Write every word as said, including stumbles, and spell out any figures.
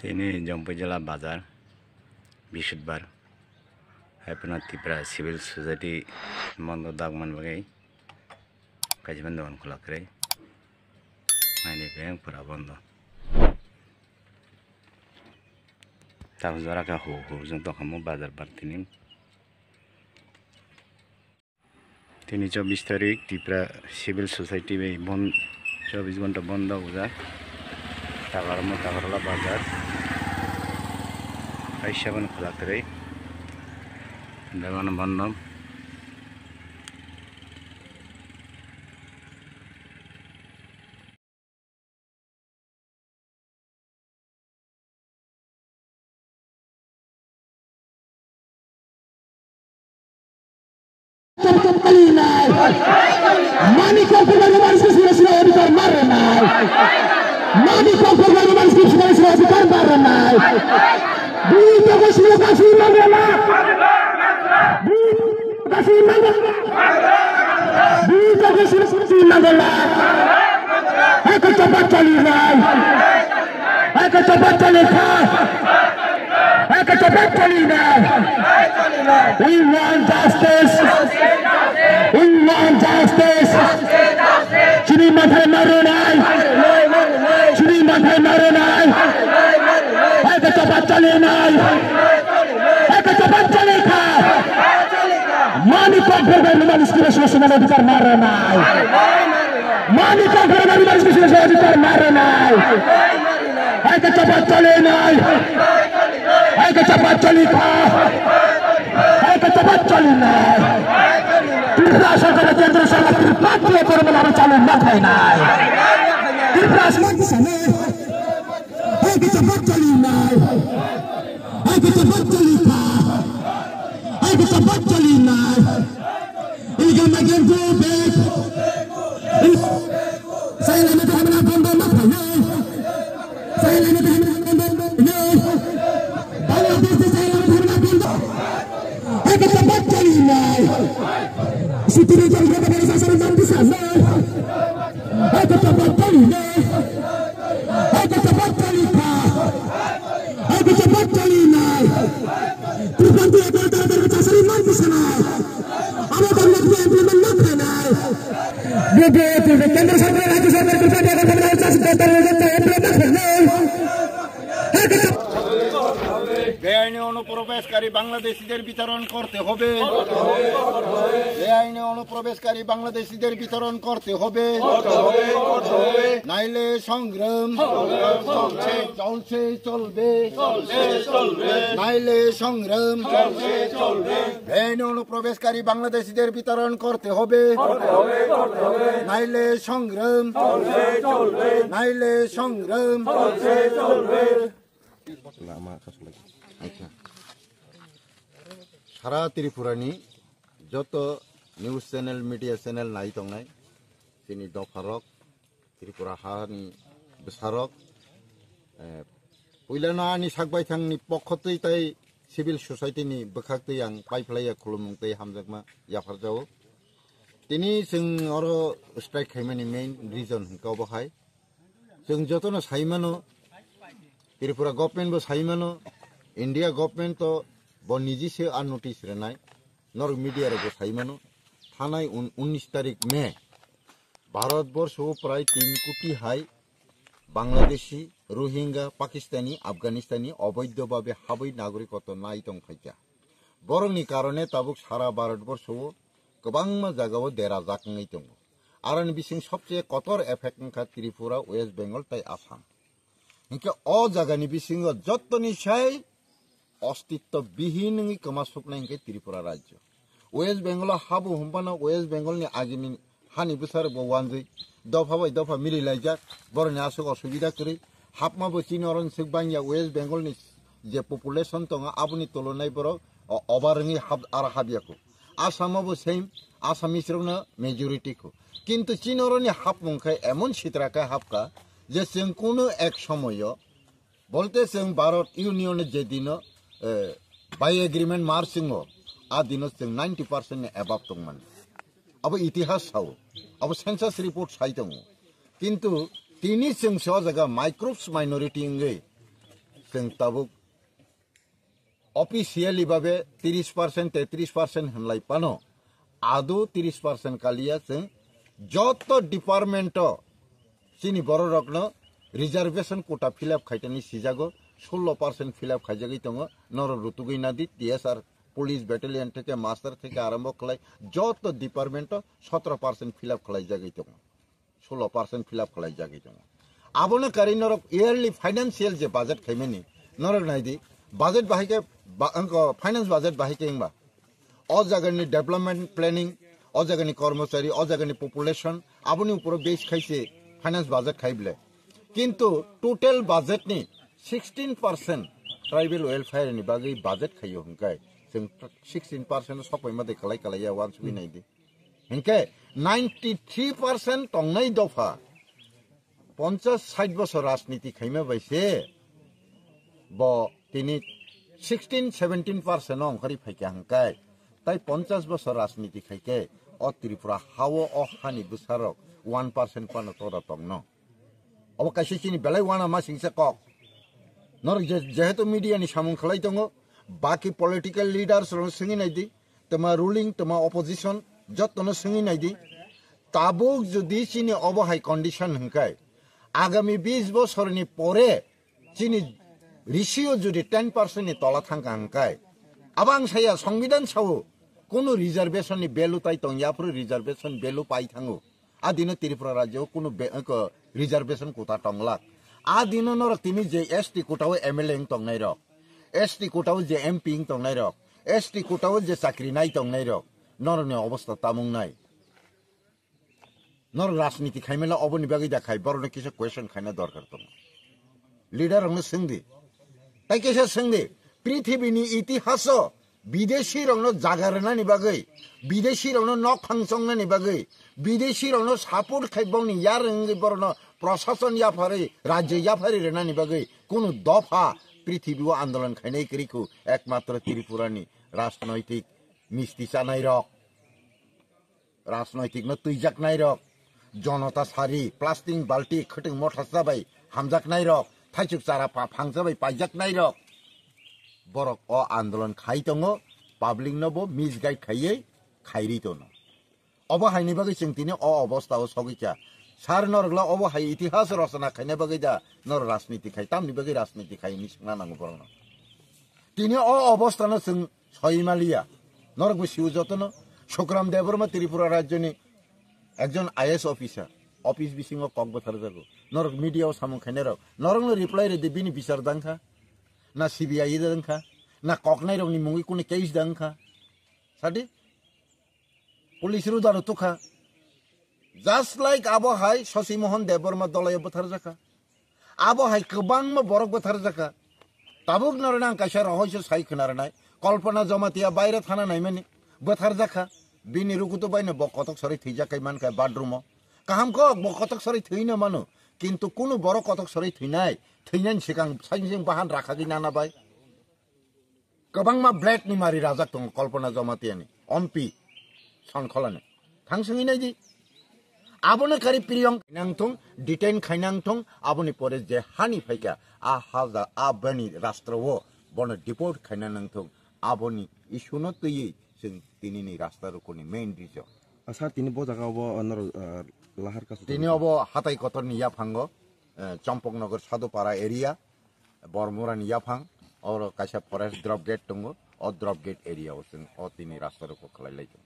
Tini Jampui jila bazar, Bisudbar. Hai phano Tripura Civil Society bondo dagman bagwi kaisa dogan khulak kwrwi. Naini beng pura bondo. Tabuk jora khe hu hu jwng tongkha mo bazar bar tini. Tini chobbish tarik, Tripura Civil Society bai bon-, chobbish ghonta bondo ujak. Takarma Takarla bazar. Kaisa bono khulak kwrwi. Bebano bondo. Mani kok pura mani sisi sisi odikar mare nai. Mani kok pura mani sisi sisi odikar mare nai. Dui togo sila kasi mangala. Dui togo sila kasi mangala. Dui togo sila kasi mangala. Hai ko chopat chali nai. Hai ko chopat chali kha. Hai ko chopat chali nai. We want justice. We want justice. Chini mathai maro nai. Chini mathai maro nai. Hai ko chopat chali nai. Hai ko chopat chali kha. Mani kok pura mani sisi sisi odikar mare nai. Mani kok pura mani sisi sisi odikar mare nai. Hai ko chopat chali nai. Hai ko chopat chali kha. Hai ko chopat chali nai. Tripura sarkar, kendra sarkar, Tripura pura mani chalu mathai nai. Tripura sarkar. Hai ko chopat chali nai. Hai ko chopat chali kha. Hai ko chopat chali nai. Illegal migrant go back. Sai laina ta hamna bondo ma khayo. Sai laina ta hamna bondo ma khayo. Bangladesh ta sai laina ta hamna bondo. Hai ko chopat chali nai. Sitiri jal ko bani sasar mandi sana. Hai ko chopat chali nai. Hai ko chopat chali kha. Hai ko chopat chali nai. Tripura tu ekor tar tar chasari man bisana. Abo bangla tu implement na khanai. Bibi tu kendra sarkar, rajya sarkar, Tripura tu ekor tar tar chasari implement na khanai. বেআইনি অনুপ্রবেশকারী বাংলাদেশিদের বিতরণ করতে হবে। বেআইনি অনুপ্রবেশকারী বাংলাদেশিদের বিতরণ করতে হবে। নাইলে সংগ্রাম চলছে, চলবে। নাইলে সংগ্রাম চলবে। বেআইনি অনুপ্রবেশকারী বাংলাদেশিদের বিতরণ করতে হবে। নাইলে সংগ্রাম নাইলে সংগ্রাম। Lama kasumai. Acha. Sara Tripura ni joto news channel, media channel nai tongnai, chini dopharok, Tripura hani bwsarok, eh, puilano ani sakbaithangni pokhotwi tai civil society ni bwkhaktwi ang paiphlaiya khulumung tei hamjakma yapharjao. Tini chwng oro strike khaimani main reason hwnkhe obo hai. Chwng jotono sai mano, Tripura government bo sai mano, India government to bo niji se a notice rwnai, norok media rok bo sai mano. Thanai un-, unnish tarik May, Bharat borsho o prai tin koti hai Bangladeshi, Rohingya, Pakistani, Afghanistani oboidho babe habwi nagorikotw nai tong phaikha. Borokni karone tabuk sara Bharat borsho o kwbangma jagao derajak wngwi tongo. Aroni bising sobcheye kotor effect wngkha Tripura, West Bengal tei Assam. Hinkhe o jagani bisingo jottoni sai ostitto bihin wngwi kwma suknai hinkhe Tripura rajyo. West Bengal o habo hwnphano West Bengal ni agini hani bwsarok bo wanjwi dopha bai dopha mili laijak, boroni aswk osubida kwrwi. Hapma bo chini oro swk bangya, West Bengal ni je population tongo aboni tulonai borok o-, over wngwi hap-, aro hapya kho. Assam o bo same, Assamese rokno majority kho. Kintu chini oroni hapmung khe emon sitra khe hapkha je chwng kunu ek somoyo, bolte chwng Bharat Union je dino, eh, by agreement marchingo, a dino chwng ninety percent ni above tongmani. Abo itihas sao, abo census report sai tongo. Kintu tini chwng se o jaga microbes minority wngwi Chwng tabuk officially babe tris percent, tetris percent hwnlai pano, ado tris percent kaliya chwng joto department o chini bororokno reservation quota fill up khaitani sijago, sullo percent fill up khaijagwi tongo, norok rutugwi nadi, T S R, police battalion theke, master theke arombo khlai joto department o sotro percent fill up khlaijagwi tongo. Sullo percent fill up khlaijagwi tongo. Abono karwi norok yearly financial je budget khaimani, norok naidi, budget bahai khe ba-, wngkha finance budget bahai khe wngba. O jagani development planning, o jagani kormochari, o jagani population, aboni uporo base khaise finance budget khai ble. Kintu total budget ni sixteen percent tribal welfare ni bagwi budget khaio hwnkhe, chwng sixteen percent sokpai ma de kalai kalai ya wansugwi naidi. Hinkhe ninety three percent tongnai dopha ponchas sait bosor rajniti khaima bai se bo tini sixteen seventeen percent no ongkhorwi phaikha hwnkhe, tai ponchas bosor rajniti khaikhe o Tripura hao o hani bwsarok one percent phano tora tongno. Obo kaisa chini belai wana masingsa kok. Norok je, jehetu media ni samung khlai tongo, baki political leaders rok swngwi naidi, toma ruling, toma opposition, jotono swngwi naidi. Tabuk jodi chini obo hai condition hwnkhe, agami bis bosorni pore chini ratio jodi ten percent ni tola thangkha hwnkhe, abo ang saya, Songbidan sao, kunu reservation ni value tai tong yaphuru reservation value pai thango. A dino Tripura rajyo kunu be-, ko, reservation quota tonglak. A dino norok tini je S T quota o M L A wng tongnai rok, S T quota o je M P wng tongnai rok, S T quota o je chakri nai tongnai rok, norokni obostha tamung nai. Norok rajniti khaimela oboni bagwi da khai, borokno kisa question khaina dorkar tongo. Leader rokno swngdi. Tai kisa swngdi. Prithibini itihaso bidesi rokno jaga rwnani bagwi, bidesi rokno nok phangchongnani bagwi, bidesi rokno support khai bongni yar wngwi borokno prosason yaphari, rajyo yaphari rwnani bagwi kunu dopha prithibio andolon khainai kwrwi khu, ekmatro Tripurani rajnoitik misti chanai rok. Rajnoitik no twijaknai rok, jonota sari, plastic balti, khwtwng motha chabai hamjaknai rok, thaichuk chara pa-, phangsa bai paijaknai rok. Borok o andolon khai tongo, public no bo misguide khaiwi khairi tono. Obo haini bagwi chwng tini o obostha o sogwi kha. Sir, norok la obo hai itihas rosona khaina bagwi da norok rajniti khai, tamni bagwi rajniti khai hinwi swngna nango borokno. Tini o obostha no chwng soi maliya. Norok bo sio jotono. Sukram Debbarma Tripura rajyoni ekjon I A S officer, office bisingo kok bwtharjago. Norok media o samung khainai rok, norokno reply rwdi, bini bichar dangkha, na C B I dangkha, na koknai rokni mungwi kunu case dangkha. Sadi? Police rudaro tukha. Just like abo hai Shashi Mohan Debbarma dolaio bwtharjakha. Abo hai kwbangma borok bwtharjakha. Tabuk norok ang kaisa rohoiso sai khwna rwnai. Kalpana Jamatia baire thana naimani bwtharjakha. Bini rukutu baino bo kotok sorwi thwijak kai mankha bathroom o. Kaham kok bo kotok sorwi thwino mano. Kintu kunu borok kotok sorwi thwinai, thwinani swkang saising bahan rakhagwi nana bai. Kwbangma blade ni mari rajak tongo Kalpana Jamatia ni, ompi Sankhola ni. Thang swngwi nai di. Abono kari Priyong nang thung, detain khainang thung, aboni pore je hani phaikha, a haja, a bani rastro o bono deport khaina nang thung, aboni issue no twiwi chwng tini ni rasta rokoni main reason. Ah, sir, tini bo jaga obo, ah, norok, ah, lahar kasu tini obo hatai kotor ni yaphango, eh, Champaknagar Sadhupara area, Bormura ni yaphang, oro kaisa forest drop gate tongo, o drop gate area o chwng o tini rasta rok khlai lai tongo.